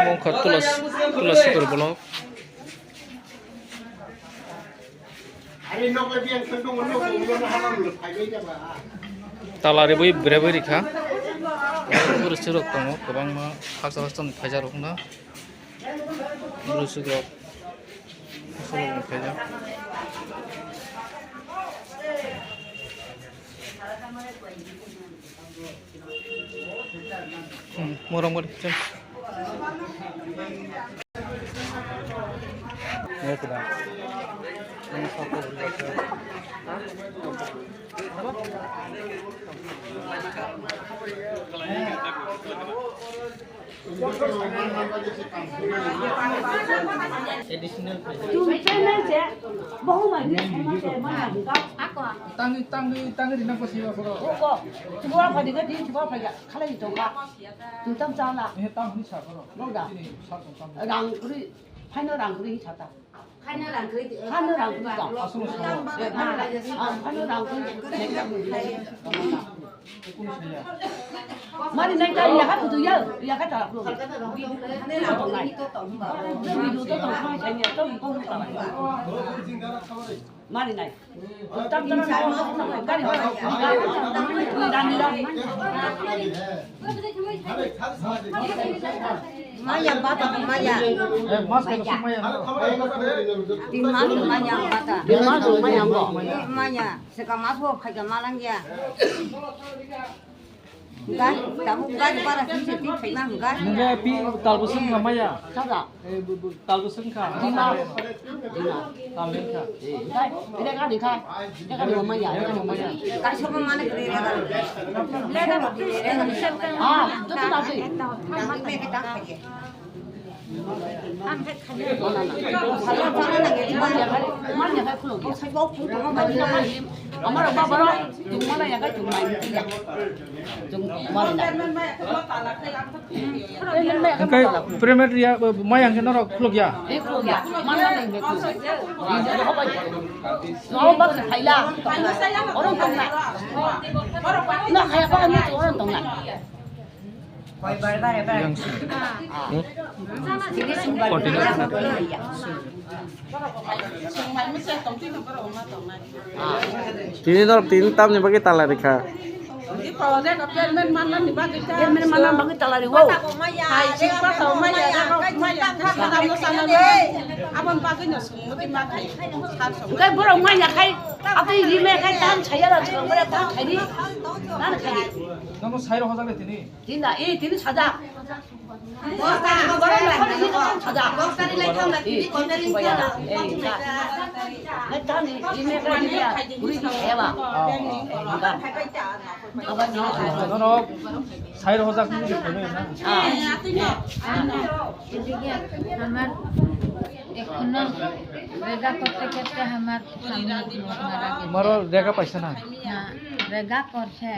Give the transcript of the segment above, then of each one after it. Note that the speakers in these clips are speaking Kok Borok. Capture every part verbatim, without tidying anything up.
Mongkha Tulas, Tulasipur block. Tala ribui bwrwi bwrwi rikha. Borok sirok tongo, kwbangma haksa haksa ni phaijak rok no. Borok sirok, borok sirok ni phaijak. Hmm, morong bari. Additional payment. Tangwi, tangwi, tangwi rina ko siya ko. Ko, ko. Chukwa phai dikha, di chukwa phai ya. Khalai tongkha. Twi tam chala. Eh, tam hwnwi sa ko. Nokda. Chini sa tong tam. Rang kwrwi, phaino rang kwrwi sa ta. Phaino rang kwrwi, phaino rang kwrwi tong. Aswk sa. Eh, phaino rang kwrwi. Mari nai ta ya ka tu ya, ya ka ta. Mari nai. Maya bata maya. Eh, mas ka sung maya. Tin mas maya bata. Tin mas maya. Maya. Seka mas bo khai ka malang ya. Ga, tamu ga bara kise ti khai ma ga. Nungga pi tal busung ka maya. Saga. Eh, bu, bu, tal busung ka. Dima. Dima. Tal busung ka. Eh, dai, dai ka ni ka. Dai ka ni mama ya. Dai ka ni mama ya. Ka so mama ne kri re ga. Le ga, le ga. Ah, to to na se. Dang me ke dang ke. Ang hai khani. Mana na. Mana na. Mana na. Mana na. Mana na. Mana na. Mana na. Hingke payment ya, maya hingke norok khuluk ya? Yang sini. Hmm? Continue. Tini dor, tini tamni bagwi tala rikha. Payment manna bagwi tala riwo. Hai, sing pa tong maya, rega maya, kha kha mo sana mo. Abon bagwi no sung mo di ma khai. Sar song. Kai borok maya khai, atwi ri me khai, tam chaya la, chong maya tam khai di. Nan khai di. Namo sairo hojak le tini. Tinda, eh, tini saja. Nono sair hojak ni. এদিকে আমার এখনো রেগা করতে করতে আমার স্বামী মারা গেছে। তোমারও রেগা পাইছে না? না, রেগা করছে।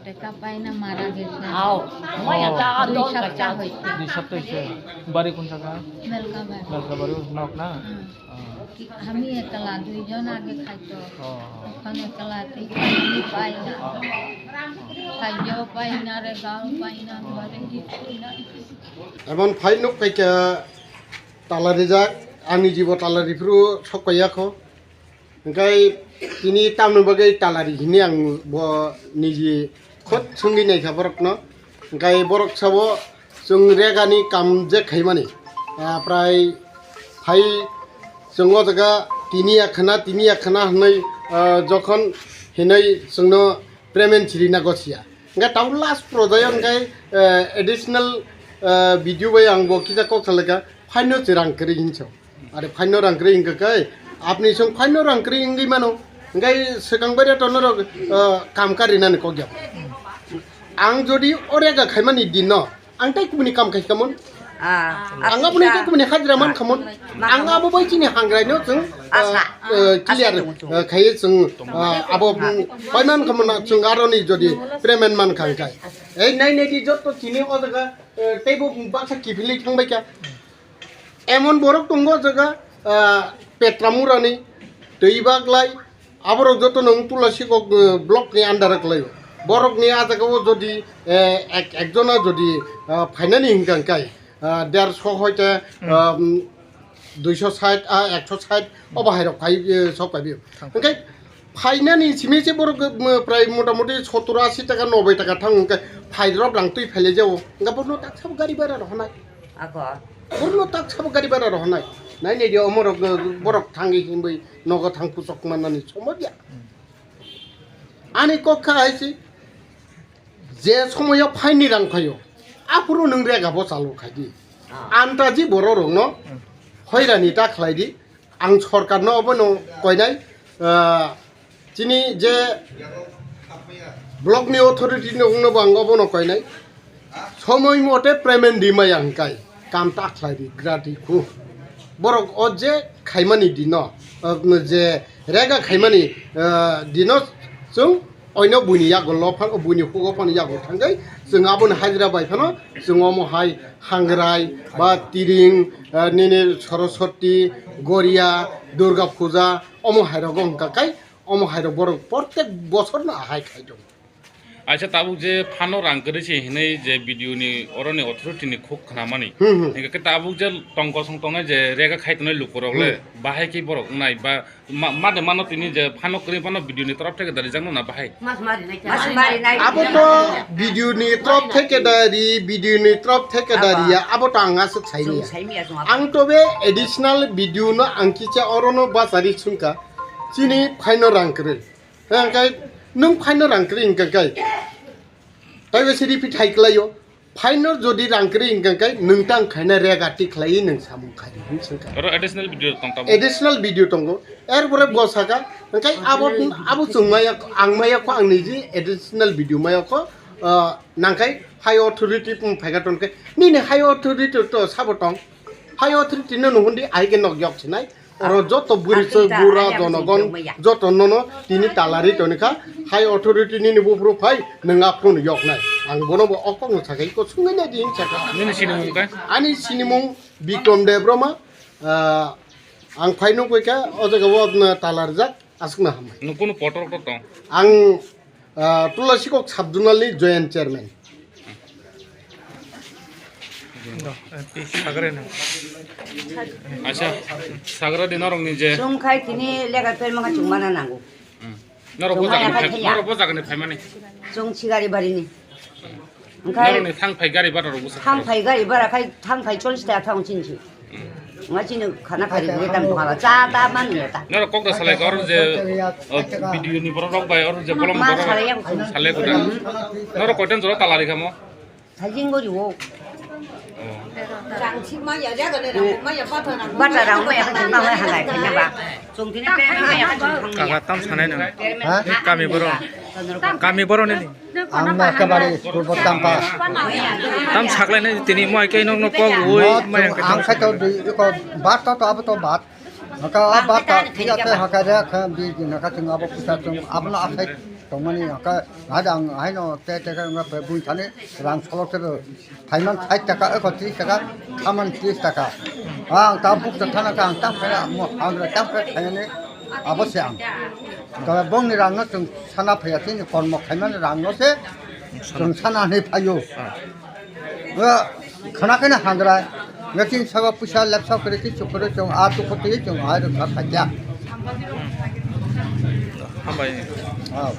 Teka paina mara gese. Ao. Maya ta dui sapta hoite. Dui sapta hoite. Bari kun jaga? Melkabari. Melkabari nok na? Hmm. Ah. Ki, ami ekla, duijon age khaito. Oh. Ekhon ekla, tei ami pai na. Khaijeo pai na, regao pai na, duare kichu nai. Emon phai nuk kaika tala rijak, ani jibo tala riphru sok paiya kho. Hingkai tini tamni bagwi talari hini ang bo niji khot sungwi naikha borokno. Hingkai borok sabo chwng regani kam je khaimani. Ah, prai phai chwng o jaga tini ya khna, tini ya khna hwnwi, ah, jokhon hinwi chwngno payment chirina gosia. Hingkai tabuk last porojayo hingkai, ah, additional, ah, video bai ang bo kisa kok salaka phaino chwrang kwrwi hinso. Are phaino rang kwrwi wngkha khe, apni song phaino rang kwrwi wngwi mano. Hingkai swkang bai reto norok, ah, kam karinani kok ya. Ang jodi o rega khaimani dinno, ang tai kubuni kam khai khamon. Ah, ang aboni tai kubuni hajra man khamon. Ang abo bai chini hangrai no chwng, ah, ah, clear, ah, khai chwng, ah, abo, mm, pai man khamon na chwng aroni jodi payment man khang khai. Ei nai nai di jotto chini o jaga, eh, teibo baksa kiphilwi thangbai kha. Emon borok tongo o jaga, ah, Petramurani, Twibaglai, aborok joto no wng Tulasikok, eh, block ni under o kwlaio. Borokni a jagao jodi, eh, ek, ekjona jodi, ah, phainani hingka hingkai, ah, derso hoite, Hmm. ah, mm, duiso sait, ah, ekso sait, obo hairok phai, eh, sok phai bio. Thang. Hingkai phainani simi se borok, mm, prai motamuti sottor ashi taka, nobboi taka thang hingkai phairok rang twi phailai jao. Hingka borokno taksabo gari bara rohonai. Ako. Borokno taksabo gari bara rohonai. Nai nai di omorok, eh, borok thangwi himwi nogo thang puchok mannani somok ya. Hmm. Ani kok kha hai se, je somoyo phaini rang phaio, aphuru nwng rega bo chalu khai di. Ah. Antaji borok rokno hoirani ta khlai di. Ang sorkarno obono koinai, ah, chini je block ni authority no, no bo ang obono koinai. Somoi mote payment di maya hingkai, kam ta khlai di, grati khu. Borok o je khaimani dino, o je rega khaimani, eh, dino chwng oino buini yago lo phano, buini hugo phano yago thangwi chwng aboni hajira bai phano chwng omo hai Hangrai ba Tiring, eh, nini Saraswati, Goria, Durga Puja, omo hai rogo hwnkha kai, omo hai rok borok protek bosor no ahai khai tongo. Aisa tabuk je phano rang kwrwi se hinwi je B D O ni oroni authority ni khuk khnamani. Hmm, hmm. Hingke khe tabuk je tong kosong tongnai je rega khai tongnai lukurok le Hmm. bahai khe borok wngnai ba ma, ma de mano tini je phano kwrwi phano B D O ni torop theke da rijak no na bahai. Mas mari nai. Mas mari nai. Abo to B D O ni torop theke da ri, B D O ni torop theke da Abo. riya, abo to ang aswk sai Chwng niya. sai miya chwng abo. Ang to be additional B D O no ang kicha oro no bachari sungkha. Chini phaino rang kwrwi. Hingke nwng phaino rang kwrwi hingke kai. Taibo se repeat hai kwlaio. Phaino jodi rang kwrwi hingke kai nwng tang khaina rega tik khlaiwi nwng samung khai hwn singkha. Oro additional B D O tong tamo? Additional B D O tongo. Er pore bo saka, hingke abo, abo chwng maya, ang maya kho ang niji additional B D O maya kho, ah, nangkai high authority pung phaika tongkhe. Nini high authority to sabo tong. High authority no nuhundi aike nok yok sinai. Oro joto bwrwi chwk bura jonogon joto nono tini talari tonikha. High authority nini buphuru phai nwng aphuru yoknai. Ang bono bo okok no sakai ko sungai nai din saka. Nini sinimung kha? Ani sinimung Bikrom Debbarma. Ah, ang phai nukgwi kha o jaga o, mm, talarjak aswkno hambai. Nung kunu potor ko tong? Ang Ah, Tulasikok sub-zonal ni joint chairman. Acha, sagra di norok ni je. Chwng khai tini lega pen maka chwng mana nango. Hmm. Norok bo jaga ni phai, norok bo jaga ni phai mani. Chwng Sigari bari ni. Norok ni thang phai gari bara rok bo sa. Thang phai gari bara khai thang phai chollis taka thang chinsi. Nga chini khana kari guri tam thangala cha ta man ya ta. Noro kok da salai kor je, o, B D O ni borok rok bai or je bolong ma borok salai ya ko. Salai ko da. Noro koitan jora talari kamo? Sajing gori wo. Oh. Bata rang ma ya ko ma halai kanya ba. Chungtini pe ma ya ko. Kaga tam sanai nang. Ha? Kami borok. Kami borok ni. Ang no kebari purbo tampa. Tam saklai nai tini mo ai khe nok nok kok rui. Mo mai ang ang khe khai to di ko bat to to abo to bat. Haka a bat ta iya te haka re kha bi di na ka chung abo pusa chung abo no akhai tongmani haka hada ang hai no te te ka nga pe bun thani rang solok te. Thaiman sait taka, eko tris taka, thaman tris taka. Ang ta buk ta thana ka, ang ta phai, mo, ang ta phai khainani, abo se ang. Tole bongni rang no chwng sana phaiya, chini kormo khaimani rang no se chwng sana hinwi phaio. Ah. Khana khaina hangrai, nga chini sabo puisa lepsa kwrwi, kichu kwrwi chwng a tukhu twi chwng a rwkha khaikya. Hambai. Ah.